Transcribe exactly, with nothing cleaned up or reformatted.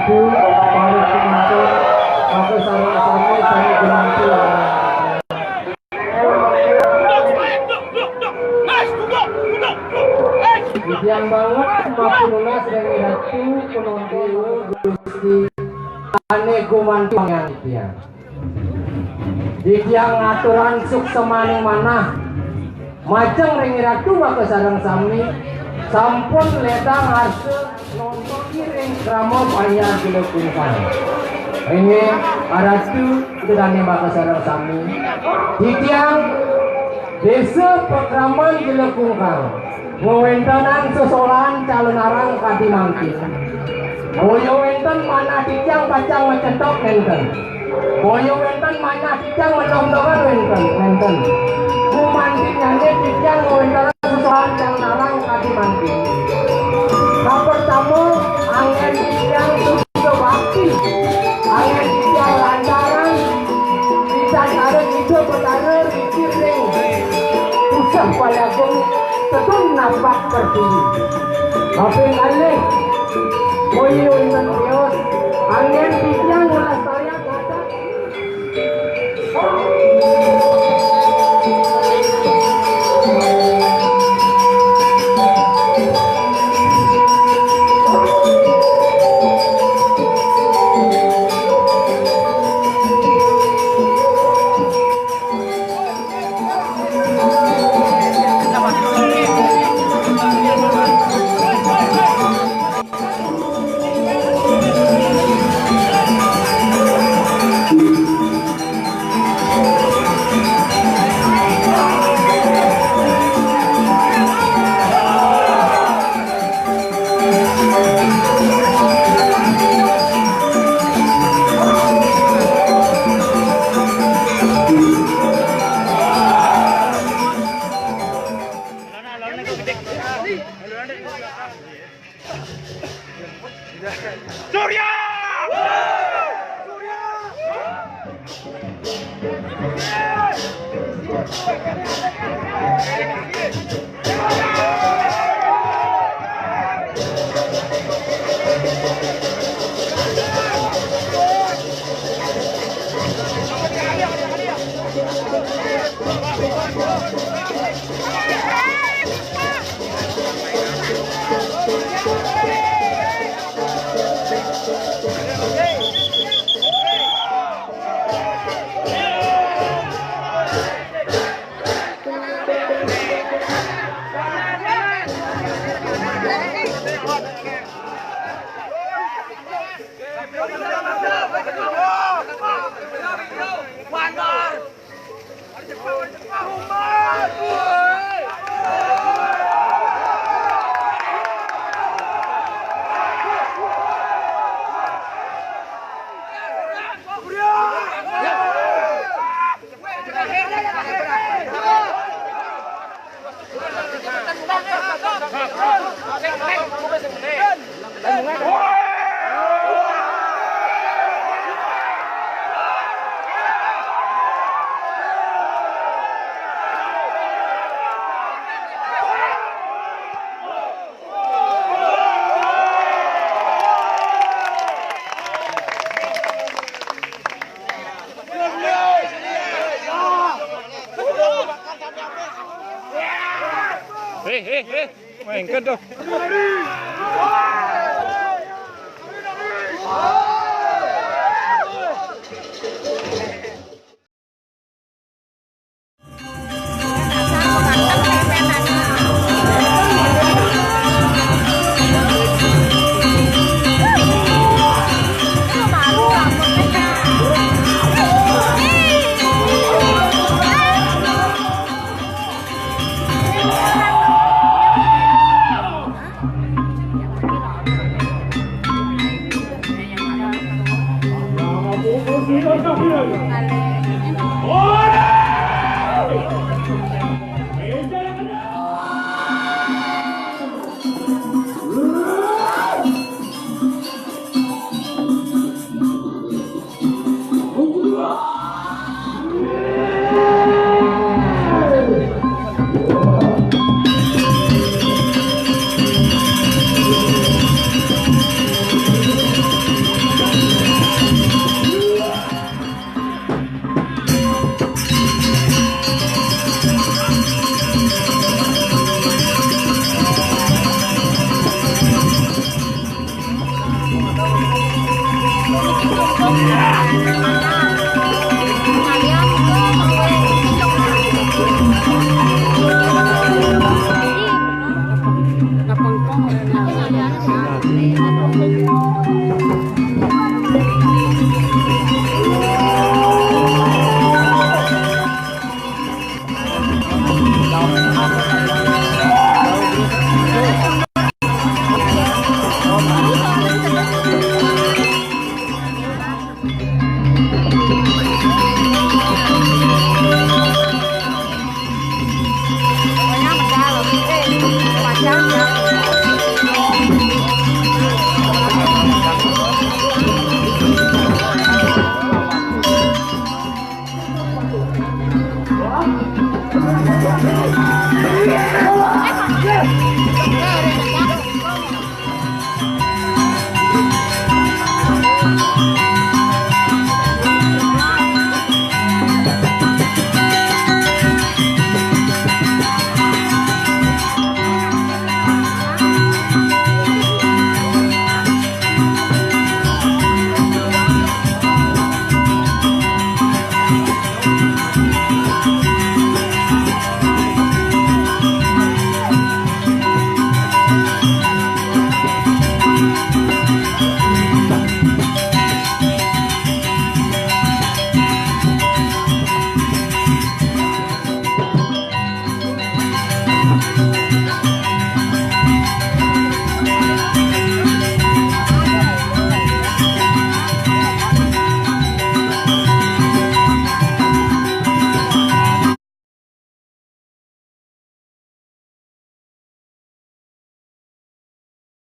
Para penonton, maka sareng sami sami gumanti. Titiang banget mapinunas ring Ratu penonton Gusti ane gumanti titiang. Titiang ngaturang suksmaning manah majeng ring Ratu maka sareng sami sampun ledang arsa nonton ring krama Banjar Jero Kungkang. Inggih, Ratu Ida dane maka sareng sami. Titiang Desa Pakraman Jero Kungkang ngwentenang sesolahan calonarang kadi mangkin. Boya wenten manah titiang pacang macetok nenten. Boya wenten manah titiang medong-dongan wenten, nenten. Gumantinyane titiang ngwentenang sesolahan calonarang kadi mangkin. Kapertama, anggen titiang Bakti. Angin titiang lantaran, kita cara kita betara rikir ring Puseh Paliagung tetun napak pertiwi. Kaping kalih, moyo wenten tios, angin titiang nglestariang adat. Surya! Surya! Hei, hei, hei. Main kedok.